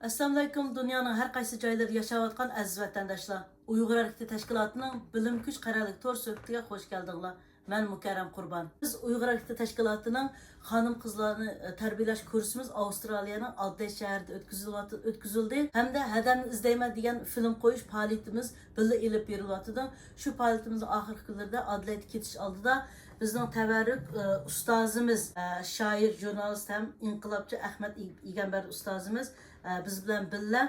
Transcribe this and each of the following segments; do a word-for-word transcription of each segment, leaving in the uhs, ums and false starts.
ئەسسالامۇئەلەيكۇم، دۇنيانىڭ ھەر قايسى جايلىرىدا ياشاۋاتقان ئەزىز ۋەتەنداشلار! ئۇيغۇر ھەرىكىتى تەشكىلاتىنىڭ بىلىم كۈچ قەرەللىك تور سۆھبىتىگە خوش كەلدىڭلار. مەن مۇكەررەم قۇربان. بىز ئۇيغۇر ھەرىكىتى تەشكىلاتىنىڭ خانىم-قىزلارنى، ئە، تەربىيەلەش كۇرسىمىز ئاۋسترالىيەنىڭ ئادېلېيد شەھىرىدە ئۆتكۈزۈلۈۋات-، ئۆتكۈزۈلدى ھەمدە ھەدەمنى ئىزدەيمەن دېگەن فىلىم قويۇش پائالىيىتىمىز بىللە ئېلىپ بېرىلىۋاتىدۇ. شۇ پائالىيىتىمىزنىڭ ئاخىرقى كۈنلىرىدە ئادېلېيدقا كېتىش ئالدىدا بىزنىڭ تەۋەررۈك، ئە، ئۇستازىمىز، ئە، شائىر، ژۇرنالىست ھەم ئىنقىلابچى ئەخمەت ئىگ-، ئىگەمبەردى ئۇستازىمىز، ئە، بىز بىلەن بىللە.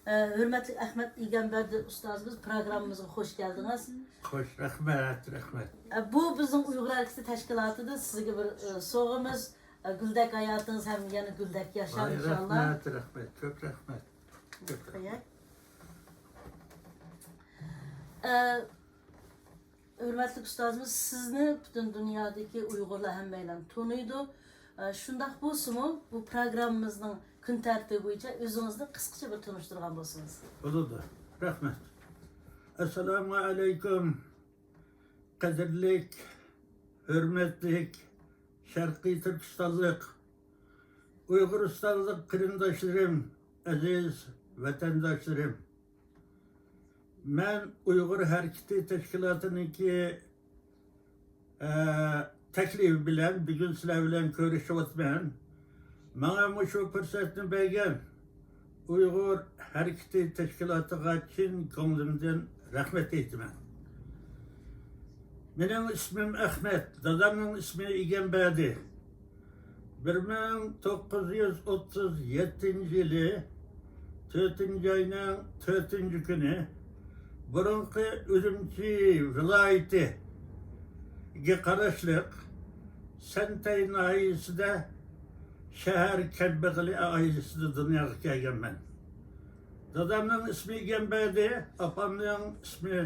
ئە، ھۆرمەتلىك ئەخمەت ئىگەمبەردى ئۇستازىمىز، پروگراممىمىزغا خوش كەلدىڭىز. خوش، رەھمەت، رەھمەت. ئە، بۇ بىزنىڭ ئۇيغۇر ھەرىكىتى تەشكىلاتىدىن سىزگە بىر، ئە، سوۋغىمىز. ئە، گۈلدەك ھاياتىڭىز ھەم يەنە گۈلدەك ياشاڭ، ۋاي، ئىنشاللا. رەھمەت، رەھمەت، كۆپ رەھمەت. كۆپ رەھمەت. قوياي. ئە، ھۆرمەتلىك ئۇستازىمىز، سىزنى پۈتۈن دۇنيادىكى ئۇيغۇرلار ھەممەيلەن تونۇيدۇ. ئە، شۇنداق بولسىمۇ، بۇ پروگراممىمىزنىڭ كۈن تەرتىپى بويىچە ئۆزىڭىزنى قىسقىچە بىر تونۇشتۇرغان بولسىڭىز. بولىدۇ. رەھمەت. ئەسسالامۇ ئەلەيكۇم. قەدىرلىك، ھۆرمەتلىك شەرقىي تۈركىستانلىق، ئۇيغۇرىستانلىق قېرىنداشلىرىم، ئەزىز ۋەتەنداشلىرىم! مەن ئۇيغۇر ھەرىكىتى تەشكىلاتىنىڭكى، ئە، تەكلىپى بىلەن بۈگۈن سىلەر بىلەن كۆرۈشۈۋاتىمەن. ماڭا مۇشۇ پۇرسەتنى بەرگەن ئۇيغۇر ھەرىكىتى تەشكىلاتىغا چىن كۆڭلۈمدىن رەھمەت ئېيتىمەن. مېنىڭ ئىسمىم ئەخمەت، دادامنىڭ ئىسمى ئىگەمبەردى. بىر مىڭ توققۇز يۈز ئوتتۇز يەتتىنچى يىلى تۆتىنچى ئاينىڭ تۆتىنچى كۈنى بۇرۇنقى ئۈرۈمچى ۋىلايىتىگە قاراشلىق سەنتەي ناھىيەسىدە شەھەر كەمبەغىلى ئائىلىسىدە دۇنياغا كەلگەنمەن. دادامنىڭ ئىسمى ئىگەمبەردى، ئاپامنىڭ ئىسمى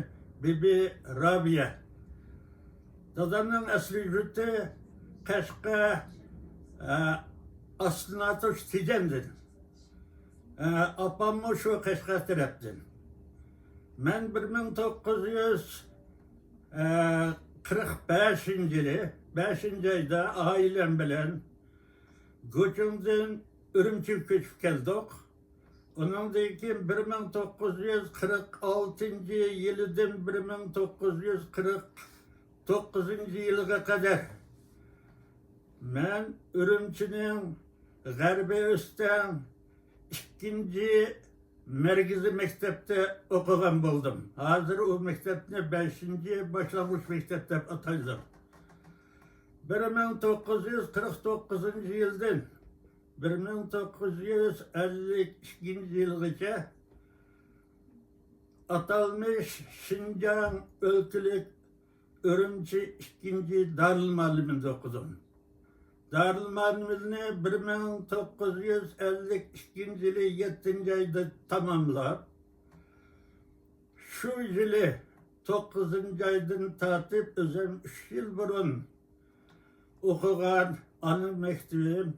بىبى رابىيە. دادامنىڭ ئەسلى يۇرتى قەشقەر، ئە، ئاستىناتوش تېجەندىن. ئە، ئاپاممۇ شۇ قەشقەر تەرەپتىن. مەن بىر مىڭ توققۇز يۈز قىرىق بەشىنچى يىلى، بەشىنچى ئايدا ئائىلەم بىلەن گۇچۇڭدىن ئۈرۈمچىگە كۆچۈپ كەلدۇق. ئۇنىڭدىن كېيىن بىر مىڭ توققۇز يۈز قىرىق ئالتىنچى يىلىدىن بىر مىڭ توققۇز يۈز قىرىق توققۇزىنچى يىلغا قەدەر مەن ئۈرۈمچىنىڭ غەربىي ئۆستەڭ ئىككىنچى مەركىزىي مەكتەپتە ئوقۇغان بولدۇم. ھازىر ئۇ مەكتەپنى بەشىنچى باشلانغۇچ مەكتەپ دەپ ئاتايدۇ. بىر مىڭ توققۇز يۈز قىرىق توققۇزىنچى يىلدىن بىر مىڭ توققۇز يۈز ئەللىك ئىككىنچى يىلغىچە ئاتالمىش شىنجاڭ ئۆلكىلىك ئۈرۈمچى ئىككىنچى دارىلمۇئەللىمىنىدە ئوقۇدۇم. دارىلمۇئەللىمىنى بىر مىڭ توققۇز يۈز ئەللىك ئىككىنچى يىلى يەتتىنچى ئايدا تاماملاپ، شۇ يىلى توققۇزىنچى ئايدىن تارتىپ ئۆزۈم ئۈچ يىل بۇرۇن ئوقۇغان ئانا مەكتىۋىم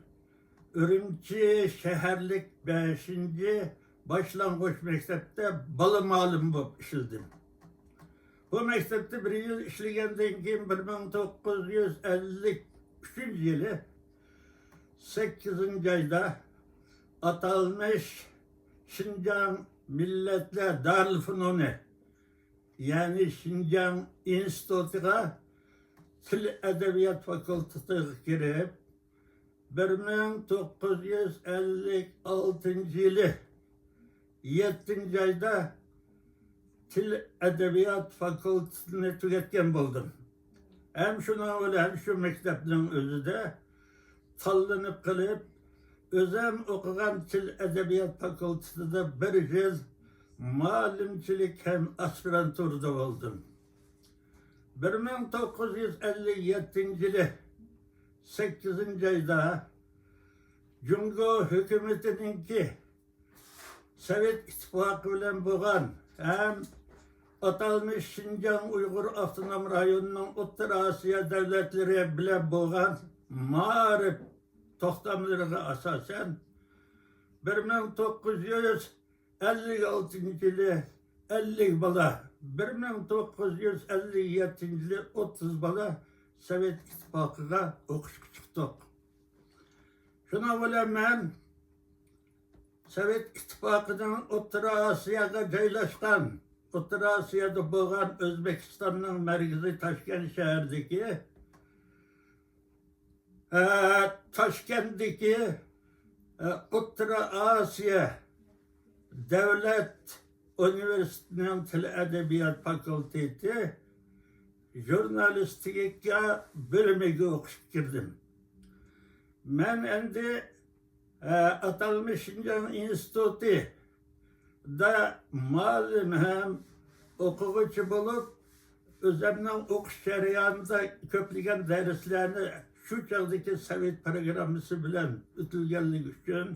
ئۈرۈمچى شەھەرلىك بەشىنچى باشلانغۇچ مەكتەپتە بالا مۇئەللىم بولۇپ ئىشلىدىم. بۇ مەكتەپتە بىر يىل ئىشلىگەندىن كېيىن، بىر مىڭ توققۇز يۈز ئەللىك ئۈچىنچى يىلى سەككىزىنچى ئايدا ئاتالمىش شىنجاڭ مىللەتلەر دارىلفۇنۇنى، يەنى شىنجاڭ ئىنستىتۇتىغا تىل ئەدەبىيات فاكۇلتېتىغا كىرىپ، بىر مىڭ توققۇز يۈز ئەللىك ئالتىنچى يىلى يەتتىنچى ئايدا تىل ئەدەبىيات فاكۇلتېتىنى تۈگەتكەن بولدۇم. ھەم شۇنىڭ بىلەن شۇ مەكتەپنىڭ ئۆزىدە تاللىنىپ قېلىپ، ئۆزۈم ئوقۇغان تىل ئەدەبىيات فاكۇلتېتىدا بىر يىل مۇئەللىمچىلىك ھەم ئاسپىرانتۇرىدا بولدۇم. بىر مىڭ توققۇز يۈز ئەللىك يەتتىنچى يىلى سەككىزىنچى ئايدا جۇڭگو ھۆكۈمىتىنىڭكى سوۋېت ئىتتىپاقى بىلەن بولغان ھەم ئاتالمىش شىنجاڭ ئۇيغۇر ئاپتونوم رايونىنىڭ ئوتتۇرا ئاسىيا دۆلەتلىرى بىلەن بولغان مائارىپ توختاملىرىغا ئاساسەن، بىر مىڭ توققۇز يۈز ئەللىك ئالتىنچى يىلى ئەللىك بالا بىر مىڭ توققۇز يۈز ئەللىك يەتتىنچى يىلى ئوتتۇز بالا سوۋېت ئىتتىپاقىغا ئوقۇشقا چىقتۇق. شۇنىڭ بىلەن مەن سوۋېت ئىتتىپاقىنىڭ ئوتتۇرا ئاسىياغا جايلاشقان، ئوتتۇرا ئاسىيادا بولغان ئۆزبېكىستاننىڭ مەركىزى تاشكەنت شەھىرىدىكى، ئە، تاشكەنتتىكى، ئە، ئوتتۇرا ئاسىيا دۆلەت ئۇنىۋېرسىتېتىنىڭ تىل ئەدەبىيات فاكۇلتېتى ژۇرنالىستىكا بۆلۈمىگە ئوقۇشقا كىردىم. مەن ئەمدى، ئە، ئاتالمىش شىنجاڭ ئىنستىتۇتىدا مۇئەللىم ھەم ئوقۇغۇچى بولۇپ، ئۆزۈمنىڭ ئوقۇش جەريانىدا كۆپلىگەن دەرسلەرنى شۇ چاغدىكى سوۋېت پىروگراممىسى بىلەن ئۆتۈلگەنلىكى ئۈچۈن،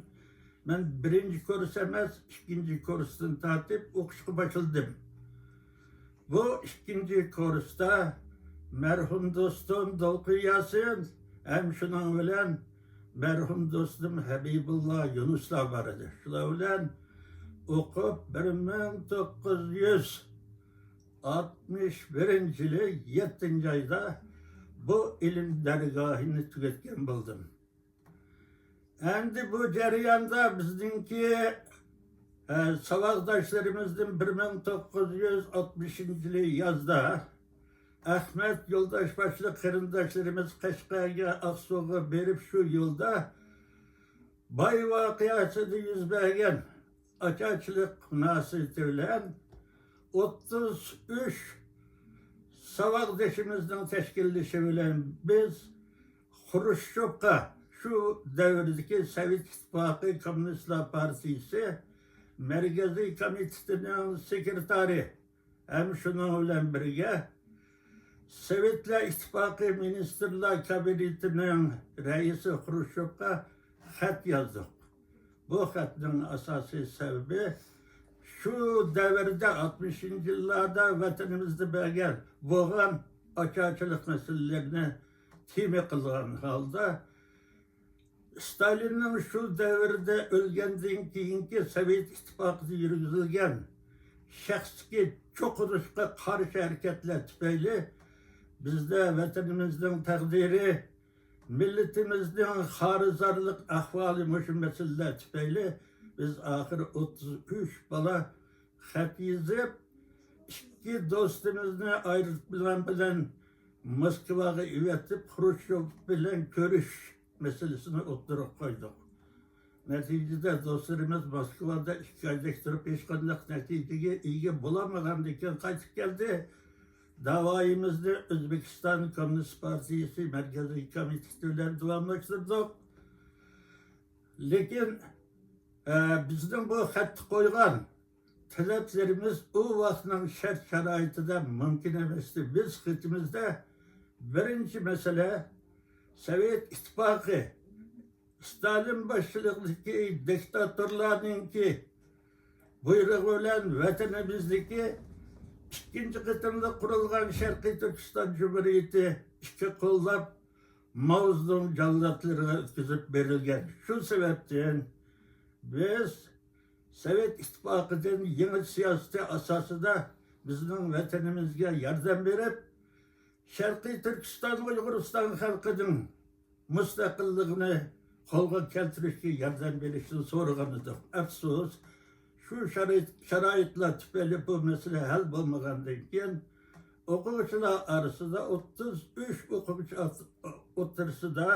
مەن بىرىنچى كۇرس ئەمەس، ئىككىنچى كۇرستىن تارتىپ ئوقۇشقا باشلىدىم. بۇ ئىككىنچى كۇرستا مەرھۇم دوستۇم دولقۇن ياسىن ھەم شۇنىڭ بىلەن مەرھۇم دوستۇم ھەبىبۇللا يۇنۇسلار بار ئىدى. شۇلار بىلەن ئوقۇپ، بىر مىڭ توققۇز يۈز ئاتمىش بىرىنچى يىلى يەتتىنچى ئايدا بۇ ئىلىم دەرگاھىنى تۈگەتكەن بولدۇم. ئەمدى بۇ جەرياندا بىزنىڭكى، ئە، ساۋاقداشلىرىمىزدىن بىر مىڭ توققۇز يۈز ئاتمىشىنچى يىلى يازدا ئەخمەت يولداش باشلىق قېرىنداشلىرىمىز قەشقەرگە، ئاقسۇغا بېرىپ، شۇ يولدا باي ۋەقەسىدە يۈز بەرگەن ئاچارچىلىق مۇناسىۋىتى بىلەن ئوتتۇز ئۈچ ساۋاقدىشىمىزنىڭ تەشكىللىشى بىلەن بىز خرۇشچوفقا، شۇ دەۋردىكى سوۋېت ئىتتىپاقى كوممۇنىستلار پارتىيىسى مەركىزىي كومىتېتىنىڭ سېكرېتارى ھەم شۇنىڭ بىلەن بىرگە سوۋېتلار ئىتتىپاقى مىنىستىرلار كابىنېتىنىڭ رەئىسى خرۇشچوفقا خەت يازدۇق. بۇ خەتنىڭ ئاساسىي سەۋەبى شۇ دەۋردە، ئاتمىشىنچى يىللاردا ۋەتىنىمىزدە بەرگەن، بولغان ئاچارچىلىق مەسىلىلىرىنى تېما قىلغان ھالدا، ستالىننىڭ شۇ دەۋردە ئۆلگەندىن كېيىنكى سوۋېت ئىتتىپاقىدا يۈرگۈزۈلگەن شەخسكە چوقۇنۇشقا قارشى ھەرىكەتلەر تۈپەيلى بىزدە ۋەتىنىمىزنىڭ تەقدىرى، مىللىتىمىزنىڭ خارىزارلىق ئەھۋالى، مۇشۇ مەسىلىلەر تۈپەيلى بىز ئاخىرى ئوتتۇز ئۈچ بالا خەت يېزىپ، ئىككى دوستىمىزنى ئايروپىلان بىلەن موسكۋاغا ئەۋەتىپ، خرۇشچوف بىلەن كۆرۈشۈش مەسىلىسىنى ئوتتۇرىغا قويدۇق. نەتىجىدە دوستلىرىمىز موسكۋادا ئىككى ئايدەك تۇرۇپ، ھېچقانداق نەتىجىگە ئىگە بولالمىغاندىن كېيىن قايتىپ كەلدى. داۋايىمىزنى ئۆزبېكىستان كوممۇنىست پارتىيىسى مەركىزىي كومىتېتى بىلەن داۋاملاشتۇردۇق. لېكىن، ئە، بىزنىڭ بۇ خەتتە قويغان تەلەپلىرىمىز ئۇ ۋاقىتنىڭ شەرت-شارائىتىدا مۇمكىن ئەمەستى. بىز خېتىمىزدە بىرىنچى مەسىلە، سوۋېت ئىتتىپاقى، ستالىن باشچىلىقىدىكى دىكتاتورلارنىڭكى بۇيرۇقى بىلەن ۋەتىنىمىزدىكى ئىككىنچى قېتىملىق قۇرۇلغان شەرقىي تۈركىستان جۇمھۇرىيىتى ئىككى قوللاپ ماۋزېدۇڭ جاللاتلىرىغا ئۆتكۈزۈپ بېرىلگەن. شۇ سەۋەبتىن بىز سوۋېت ئىتتىپاقىدىن يېڭى سىياسىتى ئاساسىدا بىزنىڭ ۋەتىنىمىزگە ياردەم بېرىپ، شەرقىي تۈركىستان ئۇيغۇرىستان خەلقىنىڭ مۇستەقىللىقىنى قولغا كەلتۈرۈشكە ياردەم بېرىشنى سورىغان ئىدۇق. ئەپسۇس، شۇ شارائىت، شارائىتلار تۈپەيلى بۇ مەسىلە ھەل بولمىغاندىن كېيىن، ئوقۇغۇچىلار ئارىسىدا، ئوتتۇز ئۈچ ئوقۇغۇچى ئوت-، ئوتتۇرىسىدا،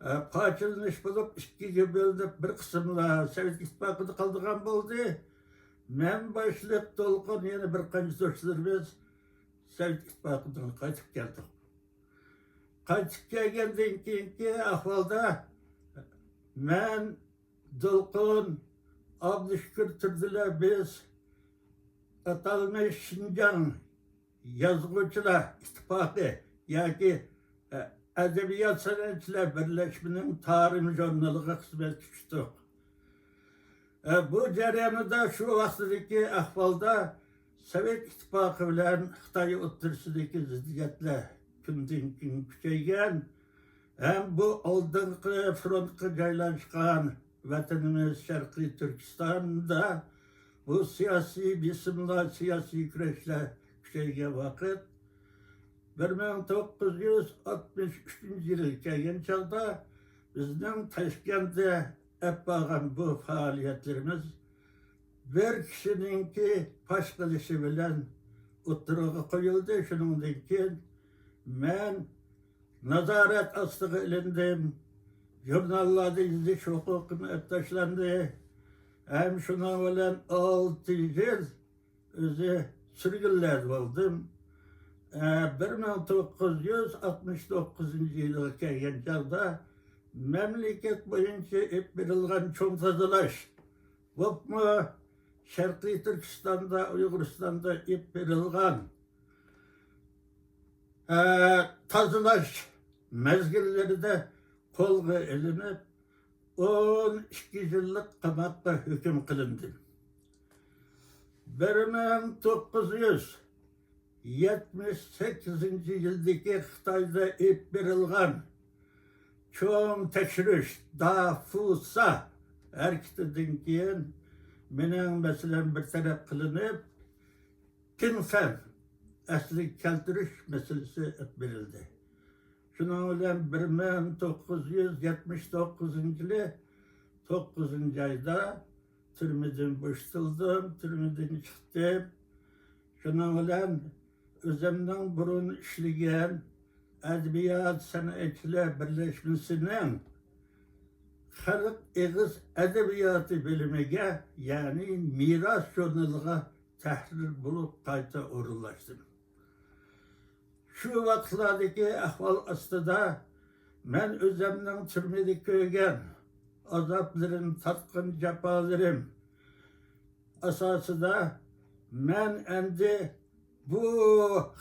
ئە، پارچىلىنىش بولۇپ، ئىككىگە بۆلۈنۈپ، بىر قىسىملار سوۋېت ئىتتىپاقىدا قالىدىغان بولدى. مەن باشلىق دولقۇن، يەنە بىر قانچە دوستلىرىمىز سوۋېت ئىتتىپاقىدىن قايتىپ كەلدۇق. قايتىپ كەلگەندىن كېيىنكى ئەھۋالدا مەن، دولقۇن، ئابدۇشۈكۈر تۇردىلە، بىز ئاتالمىش شىنجاڭ يازغۇچىلار ئىتتىپاقى ياكى، ئە، ئەدەبىيات سەنئەتچىلەر بىرلەشمىنىڭ تارىم ژۇرنىلىغا خىزمەتكە چۈشتۇق. ئە، بۇ جەريانىدا شۇ ۋاقتىدىكى ئەھۋالدا سوۋېت ئىتتىپاقى بىلەن خىتاي ئوتتۇرىسىدىكى زىددىيەتلەر كۈندىن كۈن كۈچەيگەن ھەم بۇ ئالدىنقى فرونتقا جايلاشقان ۋەتىنىمىز شەرقىي تۈركىستاندا بۇ سىياسىي بېسىملار، سىياسىي كۈرەشلەر كۈچەيگەن ۋاقىت، بىر مىڭ توققۇز يۈز ئاتمىش ئۈچىنچى يىلغا كەلگەن چاغدا بىزنىڭ تاشكەنتتە ئەپ بارغان بۇ پائالىيەتلىرىمىز بىر كىشىنىڭكى پاش قىلىشى بىلەن ئوتتۇرىغا قويۇلدى. شۇنىڭدىن كېيىن مەن نازارەت ئاستىغا ئېلىندىم. ژۇرناللاردا يېزىش ھوقۇقۇم ئەپ تاشلاندى. ھەم شۇنىڭ بىلەن ئالتە يىل ئۆزى سۈرگۈنلەردە بولدۇم. ئە، بىر مىڭ توققۇز يۈز ئاتمىش توققۇزىنچى يىلغا كەلگەن چاغدا مەملىكەت بويىچە ئېلىپ بېرىلغان چوڭ تازىلاش، بولۇپمۇ شەرقىي تۈركىستاندا، ئۇيغۇرىستاندا ئېلىپ بېرىلغان، ئە، تازىلاش مەزگىللىرىدە قولغا ئېلىنىپ، ئون ئىككى يىللىق قاماققا ھۆكۈم قىلىندىم. بىر مىڭ توققۇز يۈز يەتمىش سەككىزىنچى يىلدىكى خىتايدا ئېلىپ بېرىلغان چوڭ تەكشۈرۈش، دافۇسا ھەرىكىتىدىن كېيىن مېنىڭ مەسىلەم بىر تەرەپ قىلىنىپ، پىڭفەن ئەسلىگە كەلتۈرۈش مەسىلىسى ئېلىپ بېرىلدى. شۇنىڭ بىلەن بىر مىڭ توققۇز يۈز يەتمىش توققۇزىنچى يىلى توققۇزىنچى ئايدا تۈرمىدىن بوشىتىلدىم، تۈرمىدىن چىقتىم. شۇنىڭ بىلەن ئۆزۈمنىڭ بۇرۇن ئىشلىگەن ئەدەبىيات سەنئەتچىلەر بىرلەشمىسىنىڭ خەلق ئېغىز ئەدەبىياتى بۆلۈمىگە، يەنى مىراس ژۇرنىلىغا تەھرىر بولۇپ قايتا ئورۇنلاشتىم. شۇ ۋاقىتلاردىكى ئەھۋال ئاستىدا مەن ئۆزۈمنىڭ تۈرمىدە كۆرگەن ئازابلىرىم، تارتقان جاپالىرىم ئاساسىدا مەن ئەمدى بۇ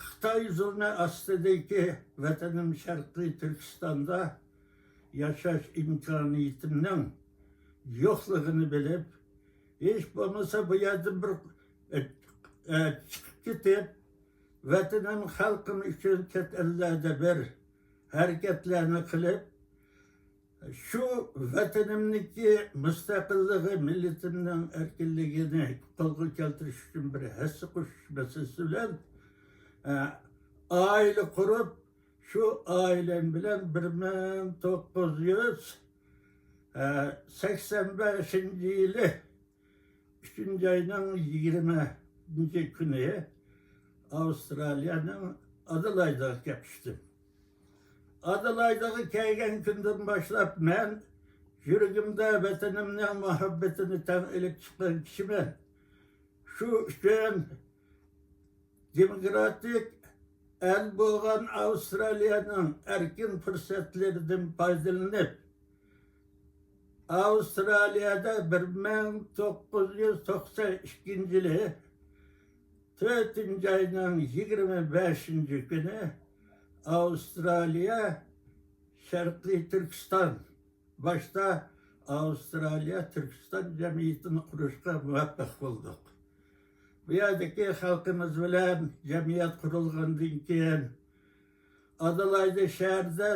خىتاي زۇلمى ئاستىدىكى ۋەتىنىم شەرقىي تۈركىستاندا ياشاش ئىمكانىيىتىمنىڭ يوقلۇقىنى بىلىپ، ھېچ بولمىسا بۇ يەردىن بىر، ئە، ئە، چىقىپ كېتىپ، ۋەتىنىم، خەلقىم ئۈچۈن چەت ئەللەردە بىر ھەرىكەتلەرنى قىلىپ، شۇ ۋەتىنىمنىڭكى مۇستەقىللىقى، مىللىتىمنىڭ ئەركىنلىكىنى قولغا كەلتۈرۈش ئۈچۈن بىر ھەسسە قوشۇش مەسىلىسى بىلەن، ئە، ئائىلە قۇرۇپ، شۇ ئائىلەم بىلەن بىر مىڭ توققۇز يۈز سەكسەن بەشىنچى يىلى ئۈچىنچى ئاينىڭ يىگىرمىنچى كۈنى ئاۋسترالىيەنىڭ ئادېلايدىغا كەپ چۈشتۈم. ئادېلايدىغا كەلگەن كۈندىن باشلاپ مەن يۈرىكىمدە ۋەتىنىمنىڭ مۇھەببىتىنى تەڭ ئېلىپ چىققان كىشىمەن. شۇ ئۈچۈن دېموكراتىك ئەل بولغان ئاۋسترالىيەنىڭ ئەركىن پۇرسەتلىرىدىن پايدىلىنىپ، ئاۋسترالىيەدە بىر مىڭ توققۇز يۈز توقسەن ئىككىنچى يىلى تۆتىنچى ئاينىڭ يىگىرمە بەشىنچى كۈنى ئاۋسترالىيە شەرقىي تۈركىستان، باشتا ئاۋسترالىيە تۈركىستان جەمئىيىتىنى قۇرۇشقا مۇۋەپپەق بولدۇق. بۇ يەردىكى خەلقىمىز بىلەن جەمئىيەت قۇرۇلغاندىن كېيىن، ئادېلايدا شەھىرىدە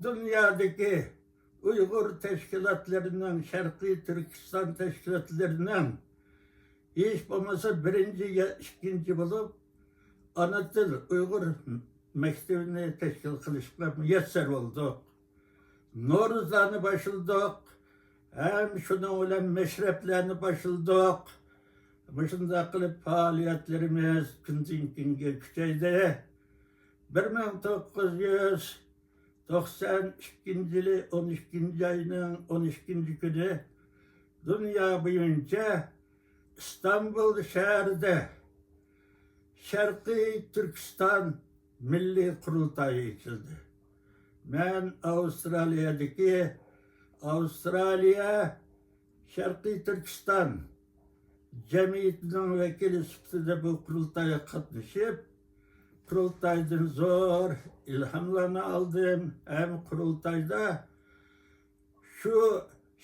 دۇنيادىكى ئۇيغۇر تەشكىلاتلىرىنىڭ، شەرقىي تۈركىستان تەشكىلاتلىرىنىڭ ھېچ بولمىسا بىرىنچى يا ئىككىنچى بولۇپ، ئانا تىل ئۇيغۇر مەكتىۋىنى تەشكىل قىلىشقا مۇيەسسەر بولدۇق. نورۇزلارنى باشلىدۇق. ھەم شۇنىڭ بىلەن مەشرەپلەرنى باشلىدۇق. مۇشۇنداق قىلىپ پائالىيەتلىرىمىز كۈندىن كۈنگە كۈچەيدى. بىر مىڭ توققۇز يۈز توقسان ئىككىنچى يىلى ئون ئىككىنچى ئاينىڭ ئون ئىككىنچى كۈنى دۇنيا بويىچە ئىستانبۇل شەھىرىدە شەرقىي تۈركىستان مىللىي قۇرۇلتايى ئېچىلدى. مەن ئاۋسترالىيەدىكى ئاۋسترالىيە شەرقىي تۈركىستان جەمئىيىتىنىڭ ۋەكىلى سۈپىتىدە بۇ قۇرۇلتايغا قاتنىشىپ، قۇرۇلتايدىن زور ئىلھاملارنى ئالدىم ھەم قۇرۇلتايدا شۇ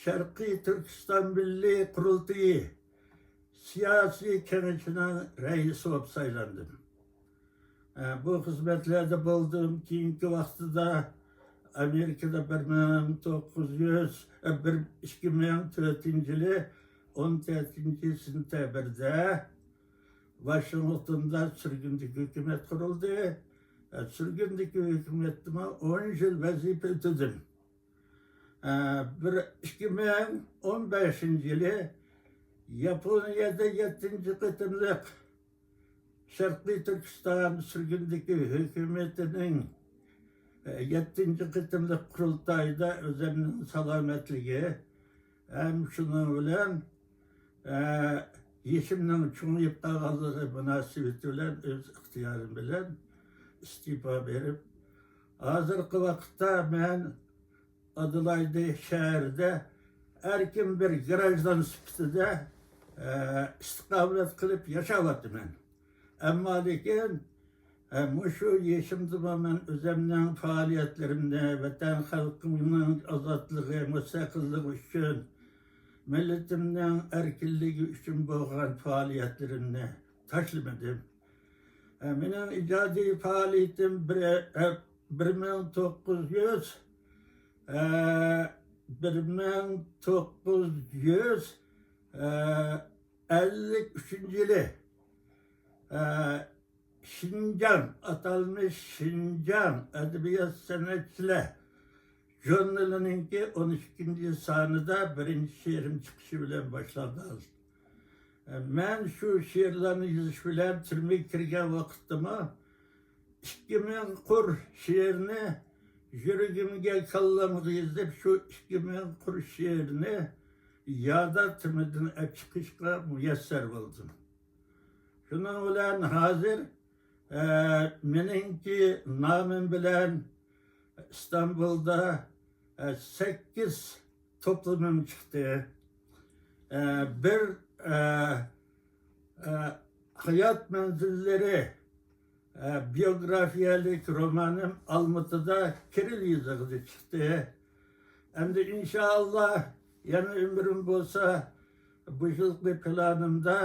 شەرقىي تۈركىستان مىللىي قۇرۇلتىيى سىياسىي كېڭىشىنىڭ رەئىسى بولۇپ سايلاندىم. ئە، بۇ خىزمەتلەردە بولدۇم. كېيىنكى ۋاقتىدا ئامېرىكىدا بىر مىڭ توققۇز يۈز، ئە، بىر، ئىككى مىڭ تۆتىنچى يىلى ئون تۆتىنچى سېنتەبىردە ۋاشىنگتوندا سۈرگۈندىكى ھۆكۈمەت قۇرۇلدى. ئە، سۈرگۈندىكى ھۆكۈمەتتىمۇ ئون يىل ۋەزىپە ئۆتىدىم. ئە، بىر، ئىككى مىڭ ئون بەشىنچى يىلى ياپونىيەدە يەتتىنچى قېتىملىق شەرقىي تۈركىستان سۈرگۈندىكى ھۆكۈمىتىنىڭ، ئە، يەتتىنچى قېتىملىق قۇرۇلتايىدا ئۆزۈمنىڭ سالامەتلىكى ھەم شۇنىڭ بىلەن، ئە، يېشىمنىڭ چوڭىيىپ قالغانلىقى مۇناسىۋىتى بىلەن ئۆز ئىختىيارىم بىلەن ئىستېپا بېرىپ، ھازىرقى ۋاقىتتا مەن ئادېلايدە شەھىرىدە ئەركىن بىر گراژدان سۈپىتىدە، ئە، ئىستىقامەت قىلىپ ياشاۋاتىمەن. ئەمما لېكىن، ئە، مۇشۇ يېشىمدىمۇ مەن ئۆزۈمنىڭ پائالىيەتلىرىمنى ۋەتەن خەلقىمنىڭ ئازادلىقى، مۇستەقىللىقى ئۈچۈن، مىللىتىمنىڭ ئەركىنلىكى ئۈچۈن بولغان پائالىيەتلىرىمنى تاشلىمىدىم. ئە، مېنىڭ ئىجادىي پائالىيىتىم بىر، ئە، بىر مىڭ توققۇز يۈز، ئە، بىر مىڭ توققۇز يۈز، ئە، ئەللىك ئۈچىنچى يىلى، ئە، شىنجاڭ، ئاتالمىش شىنجاڭ ئەدەبىيات سەنئەتچىلەر ژۇرنىلىنىڭكى ئون ئىككىنچى سانىدا بىرىنچى شېئىرىم چىقىشى بىلەن باشلاندى. مەن شۇ شېئىرلارنى يېزىش بىلەن تۈرمىگە كىرگەن ۋاقىتتىمۇ ئىككى مىڭ قۇر شېئىرنى يۈرىكىمگە، كاللامغا يېزىپ، شۇ ئىككى مىڭ قۇر شېئىرنى يادا تۈرمىدىن ئەپ چىقىشقا مۇيەسسەر بولدۇم. شۇنىڭ بىلەن ھازىر، ئە، مېنىڭكى نامىم بىلەن ئىستانبۇلدا، ئە، سەككىز توپلىمىم چىقتى. ئە، بىر، ئە، ئە، ھايات مەنزىللىرى، ئە، بىيوگرافىيەلىك رومانىم ئالمۇتىدا كىرىل يېزىقىدا چىقتى. ئەمدى ئىنشائاللا يەنە ئۆمرۈم بولسا، بۇ يىلقى پىلانىمدا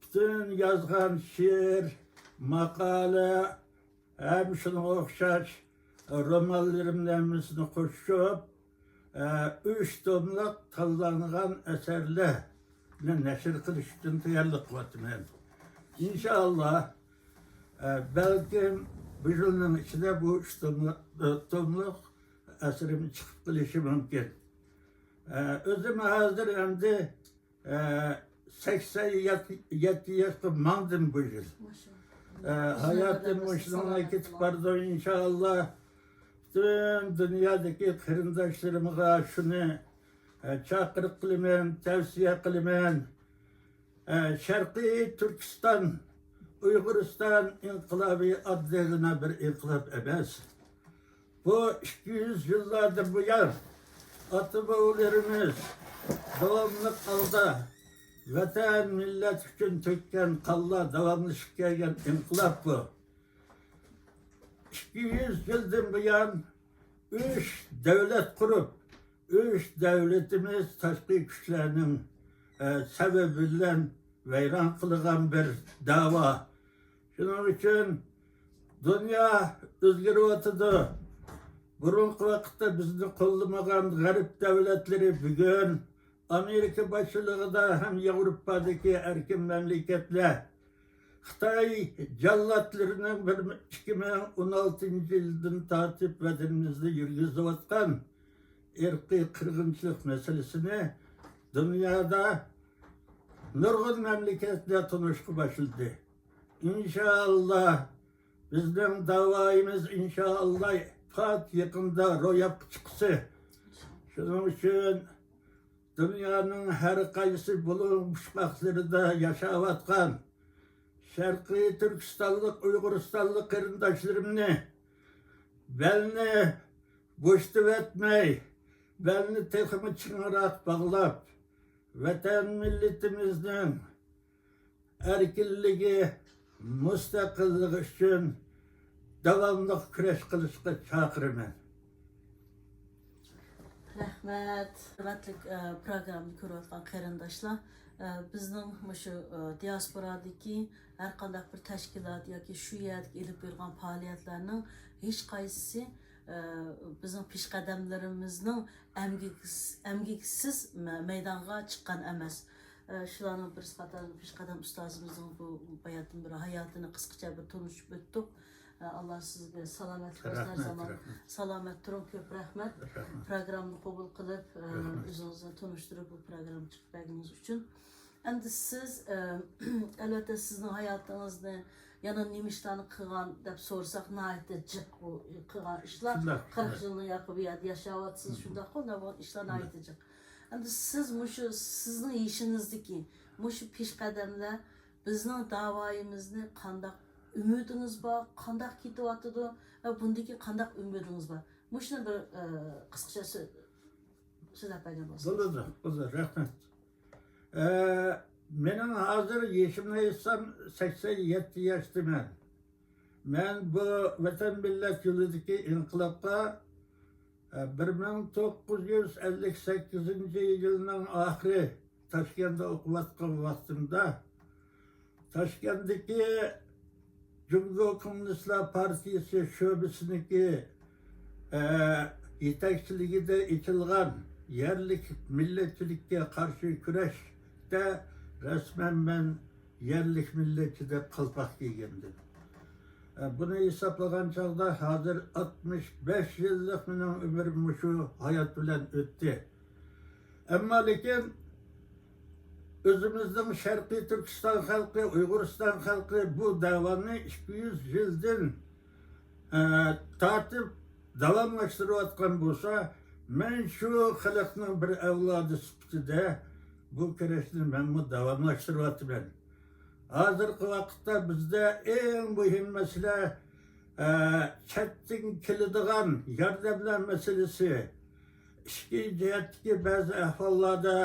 پۈتۈن يازغان شېئىر، ماقالە ھەم شۇنىڭغا ئوخشاش رومانلىرىمنى ھەممىسىنى قوشۇپ، ئە، ئۈچ توملۇق تاللانغان ئەسەرلەرنى نەشر قىلىش ئۈچۈن تەييارلىق قىلىۋاتىمەن. ئىنشائاللا، ئە، بەلكىم بۇ يىلنىڭ ئىچىدە بۇ ئۈچ توملۇق، ئە، توملۇق ئەسىرىم چىقىپ قېلىشى مۇمكىن. ئە، ئۆزۈم ھازىر ئەمدى، ئە، سەكسەن يەتتە ياشقا ماڭدىم بۇ يىل. ئە، ھاياتىم مۇشۇنىڭغا كېتىپ بارىدۇ، ئىنشائاللا. پۈتۈن دۇنيادىكى قېرىنداشلىرىمغا شۇنى، ئە، چاقىرىق قىلىمەن، تەۋسىيە قىلىمەن. ئە، شەرقىي تۈركىستان، ئۇيغۇرىستان ئىنقىلابى ئاددىيغىنا بىر ئىنقىلاب ئەمەس. بۇ ئىككى يۈز يىللاردىن بۇيان ئاتا-بوۋىلىرىمىز داۋاملىق ھالدا ۋەتەن، مىللەت ئۈچۈن تۆككەن قانلار داۋاملىشىپ كەلگەن ئىنقىلاب بۇ. ئىككى يۈز يىلدىن بۇيان ئۈچ دۆلەت قۇرۇپ، ئۈچ دۆلىتىمىز تاشقى كۈچلەرنىڭ، ئە، سەۋەبى بىلەن ۋەيران قىلغان بىر دەۋا. شۇنىڭ ئۈچۈن دۇنيا ئۆزگىرىۋاتىدۇ. بۇرۇنقى ۋاقىتتا بىزنى قوللىمىغان غەرب دۆلەتلىرى بۈگۈن ئامېرىكا باشچىلىقىدا ھەم ياۋروپادىكى ئەركىن مەملىكەتلەر خىتاي جاللاتلىرىنىڭ بىر، ئىككى مىڭ ئون ئالتىنچى يىلدىن تارتىپ ۋەتىنىمىزدە يۈرگۈزۈۋاتقان ئىرقىي قىرغىنچىلىق مەسىلىسىنى دۇنيادا نۇرغۇن مەملىكەتلەر تونۇشقا باشلىدى. ئىنشائاللا، بىزنىڭ داۋايىمىز ئىنشائاللا پات يېقىندا روياپقا چىققۇسى. شۇنىڭ ئۈچۈن دۇنيانىڭ ھەر قايسى بۇلۇڭ پۇچقاقلىرىدا ياشاۋاتقان شەرقىي تۈركىستانلىق، ئۇيغۇرىستانلىق قېرىنداشلىرىمنى بەلنى بوشىتىۋەتمەي، بەلنى تېخىمۇ چىڭراق باغلاپ، ۋەتەن مىللىتىمىزنىڭ ئەركىنلىكى، مۇستەقىللىقى ئۈچۈن داۋاملىق كۈرەش قىلىشقا چاقىرىمەن. رەھمەت. ھۆرمەتلىك، ئە، پروگراممىنى كۆرۈۋاتقان قېرىنداشلار، ئە، بىزنىڭ مۇشۇ، ئە، دىياسپورادىكى ھەر قانداق بىر تەشكىلات ياكى شۇ يەردىكى ئېلىپ بېرىلغان پائالىيەتلەرنىڭ ھېچقايسىسى، ئە، بىزنىڭ پېشقەدەملىرىمىزنىڭ ئەمگىكىس-، ئەمگىكسىز مە-، مەيدانغا چىققان ئەمەس. ئە، شۇلارنىڭ بىرسى قاتارىدا پېشقەدەم ئۇستازىمىزنىڭ بۇ باياتتىن بىر ھاياتىنى قىسقىچە بىر تونۇشۇپ ئۆتتۇق. ئە، ئاللا سىزگە سالامەتلىك بەرسۇن، ھەر رەھمەت، زامان رەھمەت. سالامەت تۇرۇڭ. كۆپ رەھمەت رەھمەت. پروگراممىنى قوبۇل قىلىپ، ئە، رەھمەت. ئۆزىڭىزنى تونۇشتۇرۇپ، بۇ پروگراممىغا چىقىپ بەرگىنىڭىز ئۈچۈن. ئەمدى سىز، ئە، ئەلۋەتتە، سىزنىڭ ھاياتىڭىزنى يەنە نېمە ئىشلارنى قىلغان دەپ سورىساق، ناھايىتى جىق بۇ قىلغان ئىشلار. شۇنداق، قىرىق شۇنداق. يىلنىڭ ياقى بۇ يەردە ياشاۋاتىسىز، مم. شۇنداققۇ؟ مانا بۇ ئىشلار شۇنداق. ناھايىتى جىق. ئەمدى سىز مۇشۇ سىزنىڭ يېشىڭىزدىكى مۇشۇ پېشقەدەملەر بىزنىڭ داۋايىمىزنى قانداق ئۈمىدىڭىز بار، قانداق كېتىۋاتىدۇ ۋە بۇندىن كېيىن قانداق ئۈمىدىڭىز بار؟ مۇشۇنى بىر، ئە، قىسقىچە سۆ-، سۆزلەپ بەرگەن بولسىڭىز. بولىدۇ، بولىدۇ، رەھمەت. ئە، مېنىڭ ھازىر يېشىمنى ئېيتسام، سەكسەن يەتتە ياشتىمەن. مەن بۇ ۋەتەن مىللەت يولىدىكى ئىنقىلابقا، ئە، بىر مىڭ توققۇز يۈز ئەللىك سەككىزىنچى يىلنىڭ ئاخىرى تاشكەنتتە ئوقۇۋاتقان ۋاقتىمدا، تاشكەنتتىكى جۇڭگو كوممۇنىستلار پارتىيىسى شۆبىسىنىڭكى، ئە، يېتەكچىلىكىدە ئېچىلغان يەرلىك مىللەتچىلىككە قارشى كۈرەشتە رەسمەن مەن يەرلىك مىللەتچى دەپ قالپاق كىيگەنىدىم. ئە، بۇنى ھېسابلىغان چاغدا ھازىر ئاتمىش بەش يىللىق مېنىڭ ئۆمرۈم مۇشۇ ھايات بىلەن ئۆتتى. ئەمما لېكىن ئۆزىمىزنىڭ شەرقىي تۈركىستان خەلقى، ئۇيغۇرىستان خەلقى بۇ دەۋانى ئىككى يۈز يىلدىن، ئە، تارتىپ داۋاملاشتۇرۇۋاتقان بولسا، مەن شۇ خەلقنىڭ بىر ئەۋلادى سۈپىتىدە بۇ كۈرەشنى مەنمۇ داۋاملاشتۇرۇۋاتىمەن. ھازىرقى ۋاقىتتا بىزدە ئەڭ مۇھىم مەسىلە، ئە، چەتتىن كېلىدىغان ياردەملەر مەسىلىسى. ئىچكى جەھەتتىكى بەزى ئەھۋاللاردا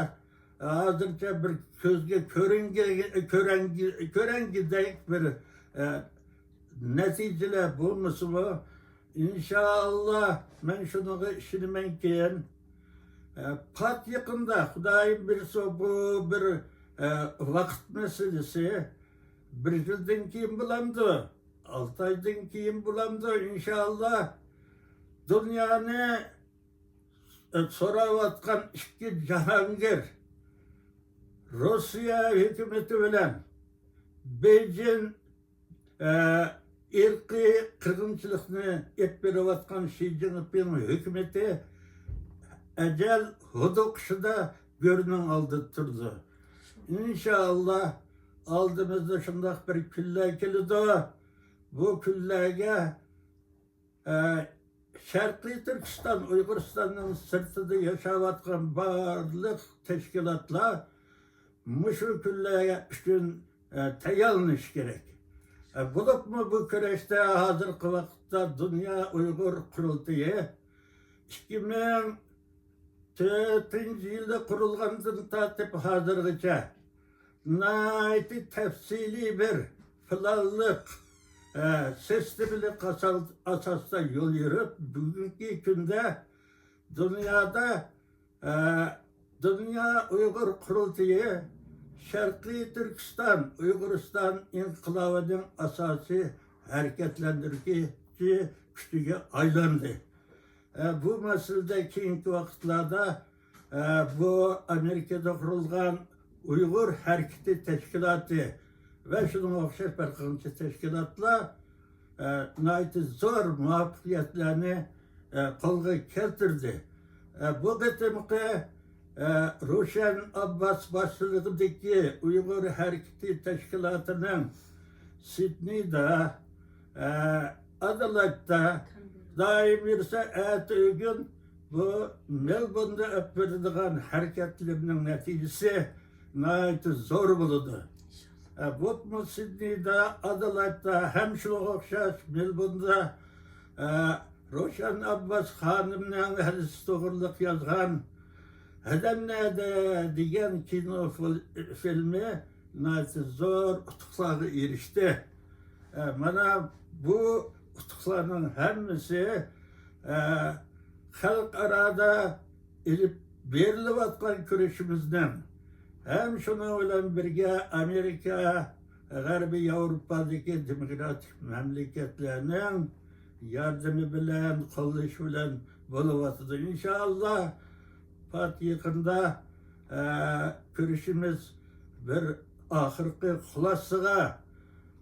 ھازىرچە بىر كۆزگە كۆرۈنگە-، كۆرەڭگى-، كۆرەڭگىدەك بىر، ئە، نەتىجىلەر بولمىسىمۇ، ئىنشائاللا، مەن شۇنىڭغا ئىشىنىمەنكى، ئە، پات يېقىندا، خۇدايىم بۇيرۇسا، بۇ بىر، ئە، ۋاقىت مەسىلىسى، بىر يىلدىن كېيىن بولامدۇ، ئالتە ئايدىن كېيىن بولامدۇ، ئىنشائاللا، دۇنيانى، ئە، سوراۋاتقان ئىككى جاھانگىر، روسىيە ھۆكۈمىتى بىلەن بېيجىڭ، ئە، ئىرقىي قىرغىنچىلىقنى ئېلىپ بېرىۋاتقان شى جىنپىڭ ھۆكۈمىتى ئەجەل ھودۇقۇشىدا گۆرنىڭ ئالدىدا تۇرىدۇ. ئىنشائاللا، ئالدىمىزدا شۇنداق بىر كۈنلەر كېلىدۇ. بۇ كۈنلەرگە، ئە، شەرقىي تۈركىستان، ئۇيغۇرىستاننىڭ سىرتىدا ياشاۋاتقان بارلىق تەشكىلاتلار مۇشۇ كۈنلەر ئۈچۈن، ئە، تەييارلىنىشى كېرەك. ئە، بولۇپمۇ بۇ كۈرەشتە ھازىرقى ۋاقىتتا دۇنيا ئۇيغۇر قۇرۇلتىيى ئىككى مىڭ تۆتىنچى يىلدا قۇرۇلغاندىن تارتىپ ھازىرغىچە ناھايىتى تەپسىلىي بىر پىلانلىق، ئە، سىستېمىلىق ئاسال-، ئاساستا يول يۈرۈپ، بۈگۈنكى كۈندە دۇنيادا، ئە، دۇنيا ئۇيغۇر قۇرۇلتىيى شەرقىي تۈركىستان ئۇيغۇرىستان ئىنقىلابىنىڭ ئاساسىي ھەرىكەتلەندۈرگۈچى كۈچىگە ئايلاندى. ئە، بۇ مەسىلىدە كېيىنكى ۋاقىتلاردا، ئە، بۇ ئامېرىكىدا قۇرۇلغان ئۇيغۇر ھەرىكىتى تەشكىلاتى ۋە شۇنىڭغا ئوخشاش بىر قانچە تەشكىلاتلار، ئە، ناھايىتى زور مۇۋەپپەقىيەتلەرنى، ئە، قولغا كەلتۈردى. ئە، بۇ قېتىمقى، ئە، روشەن ئابباس باشچىلىقىدىكى ئۇيغۇر ھەرىكىتى تەشكىلاتىنىڭ سىدنېيدا، ئە، ئادېلايدتا، خۇدايىم بۇيرۇسا، ئەتە ئۆگۈن بۇ مېلبورندا ئېلىپ بېرىدىغان ھەرىكەتلىرىنىڭ نەتىجىسى ناھايىتى زور بولىدۇ. ئە، بولۇپمۇ سىدنېيدا، ئادېلايدتا ھەم شۇنىڭغا ئوخشاش مېلبورندا، ئە، روشەن ئابباس خانىمنىڭ ھەدىسى توغرىلىق يازغان «ئادەم نەدە» دېگەن كىنو فىل-، فىلمى ناھايىتى زور ئۇتۇقلارغا ئېرىشتى. ئە، مانا بۇ ئۇتۇقلارنىڭ ھەممىسى، ئە، خەلقئارادا ئېلىپ بېرىلىۋاتقان كۈرىشىمىزنىڭ ھەم شۇنىڭ بىلەن بىرگە ئامېرىكا، غەربىي ياۋروپادىكى دېموكراتىك مەملىكەتلەرنىڭ ياردىمى بىلەن، قوللىشى بىلەن بولۇۋاتىدۇ. ئىنشائاللا، پات يېقىندا، ئە، كۈرىشىمىز بىر ئاخىرقى خۇلاسىغا،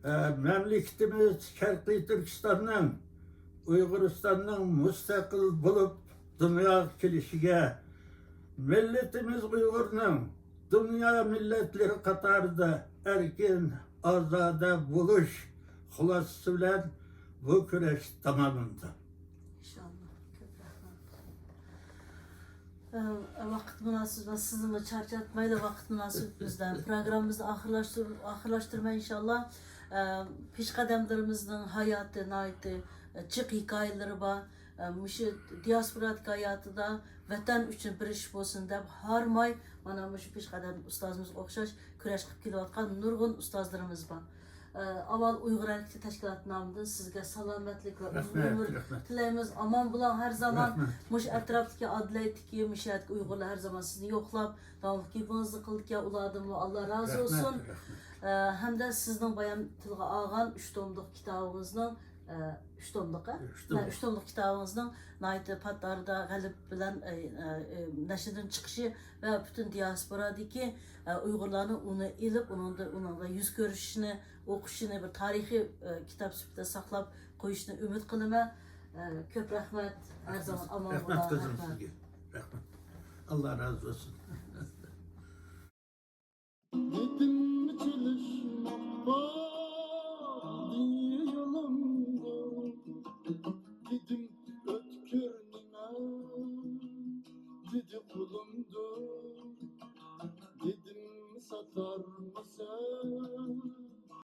ئە، مەملىكىتىمىز شەرقىي تۈركىستاننىڭ، ئۇيغۇرىستاننىڭ مۇستەقىل بولۇپ دۇنياغا كېلىشىگە، مىللىتىمىز ئۇيغۇرنىڭ دۇنيا مىللەتلىرى قاتارىدا ئەركىن، ئازادە بولۇش خۇلاسىسى بىلەن بۇ كۈرەش تاماملىنىدۇ. ئىنشاللا. كۆپ رەھمەت. ئە، ۋاقىت مۇناسىۋىتى بىلەن سىزنىمۇ چارچاتمايلى، ۋاقىت مۇناسىۋىتى بىلەن پروگراممىمىزنى ئاخىرلاشتۇر-، ئاخىرلاشتۇرماي ئىنشاللا. ئە، پېشقەدەملىرىمىزنىڭ ھاياتى ناھايىتى جىق ھېكايىلىرى بار. ئە، مۇشۇ دىياسپورادىكى ھاياتىدا ۋەتەن ئۈچۈن بىر ئىش بولسۇن دەپ ھارماي، مانا مۇشۇ پېشقەدەم ئۇستازىمىزغا ئوخشاش كۈرەش قىلىپ كېلىۋاتقان نۇرغۇن ئۇستازلىرىمىز بار. ئە، ئاۋۋال ئۇيغۇر ھەرىكىتى تەشكىلاتى نامىدىن سىزگە سالامەتلىك ۋە ئۇزۇن رەھمەت، ئۆمۈر رەھمەت. تىلەيمىز. ئامان بولۇڭ ھەر زامان. رەھمەت. مۇشۇ ئەتراپتىكى ئادېلايدتىكى، مۇشۇ يەردىكى ئۇيغۇرلار ھەر زامان سىزنى يوقلاپ، داۋاملىق گېپىڭىزنى قىلىدىكەن. ئۇلاردىنمۇ ئاللا رازى بولسۇن. رەھمەت. ئە، ھەمدە سىزنىڭ بايام تىلغا ئالغان ئۈچ توملۇق كىتابىڭىزنىڭ، ئە، ئۈچ توملۇق، ئە؟ ئۈچ توملۇق. ئۈچ توملۇق كىتابىڭىزنىڭ ناھايىتى پات ئارىدا غەلىبە بىلەن، ئە، ئە، ئە، نەشردىن چىقىشى ۋە پۈتۈن دىياسپورادىكى، ئە، ئۇيغۇرلارنىڭ ئۇنى ئېلىپ، ئۇنىڭدا، ئۇنىڭ بىلەن يۈز كۆرۈشۈشىنى، ئوقۇشىنى بىر تارىخىي، ئە، كىتاب سۈپىتىدە ساقلاپ قويۇشىنى ئۈمىد قىلىمەن. ئە، كۆپ رەھمەت. ھەر زامان ئامان رەھمەت بولۇڭ. قىزىم رەھمەت. سىزگە. رەھمەت. ئاللا رازى بولسۇن.